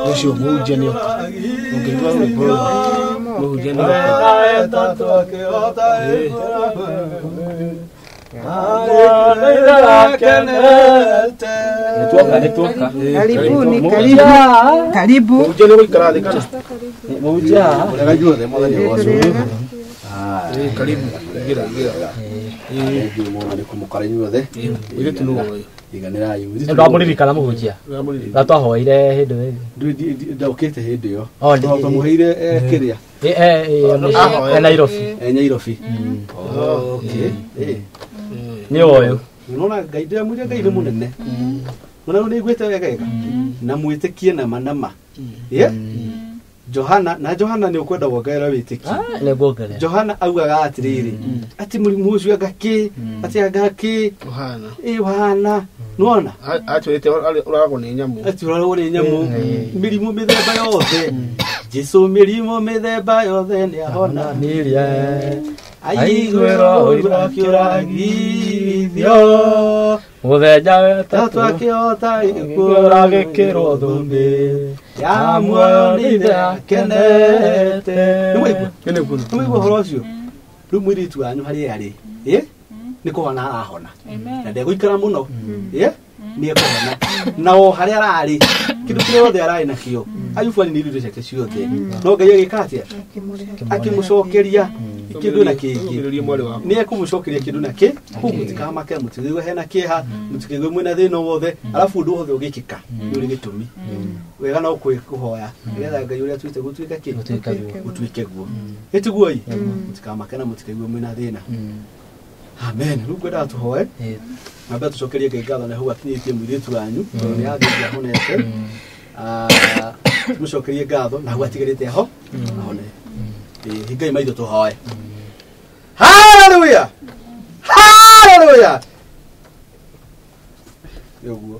Ũcio mũhunjia nĩ oka. Ũngĩigua rwĩmbo rũu, mũhunjia nĩ oka. Nĩtuoka, nĩtuoka. Karibuni, karibu. Karibu. Mũhunjia nĩ gũikara thĩ kana? Mũhunjia haha. Mũrega inyuothe, mwathani agocwo. Ĩĩ, karibu. Ingĩra, ingĩra. Thengiũ mũno nĩ kũmũkora inyuothe. Mũirĩtu nũ ũyũ? Iganĩrai. Nĩ ndwamũririkana mũhunjia. Ũramũririkana? Ũrĩa twahoire hĩndĩ ĩyo. Ndaũkĩte hĩndĩ ĩyo. Oh, Twamũheire kĩrĩa? Ĩ, e Nairobi. Eh, Nyairobi. Okay. Eh. Nĩ ũyũ. Unaona Ngai ndĩramwĩra Ngai nĩ mũnene. Mũnene nĩ aiguĩte wega. Na mwĩtĩkie nama nama. Yeah? Johana na Johana nĩ ũkwenda wongerera wĩtĩkio. Ah, nĩ nguongerera. Johana augaga atĩrĩrĩ atĩ mũrimũ ũcio anga kĩ atĩ anga kĩ Ũhana. ĩ ũhana nĩwona Atwĩrĩte ũragwo nĩ nyamũ. atĩ ũraragwo nĩ nyamũ mĩrimũ mĩthemba yothe Jesu mĩrimũ mĩthemba yothe nĩ ahona Nirie. aiguĩrwo ũiru akĩũragithio Mũthenya tatũ wetatũ. akĩhota Ũragĩkĩrwo thũmbĩ. ya muoyo nĩ ithe akenete. Nĩwaigua? Nĩ kuona. Nĩwaigua ũhoro ũcio? Rĩu mũirĩtu wanyu harĩa arĩ ĩ nĩ kũhona arahona na ndegũikara mũno ĩ nĩ ekũhona na o harĩa ararĩ kĩndũ kĩrĩa yothe ararĩ nakĩo Ayubu arĩ nĩ irio ciake ciothe no Ngai agĩka atĩa akĩmũcokeria kĩndũ na kĩngĩ Ũkĩrĩrie mwarĩ waku. nĩ ekũmũcokeria kĩndũ na kĩ kũu mũtikamake mũtikaigue hena kĩeha mũtikague mwĩna thĩna o wothe arabu ũndũ wothe ũgĩkĩka nĩ ũrĩ gĩtũmi wega no kũhoya nĩgetha Ngai ũrĩa atuĩte gũtuĩke kĩ Gũtuĩke guo. gũtuĩke guo ĩtiguo ĩ mũtikamake na mũtikaigue mwĩna thĩna amen. Rĩu ngwendaga tũhoe na mbere tũcokerie Ngai ngatho nĩ hau akinyĩtie mũirĩtu wanyu tondũ nĩ athĩnjia ahonete. Ah, tũmũcokerie ngatho na hau atigarĩte aho ahone. Ĩ, hingai maitho tũhoe. Haleluya, haleluya. Nĩ ũguo.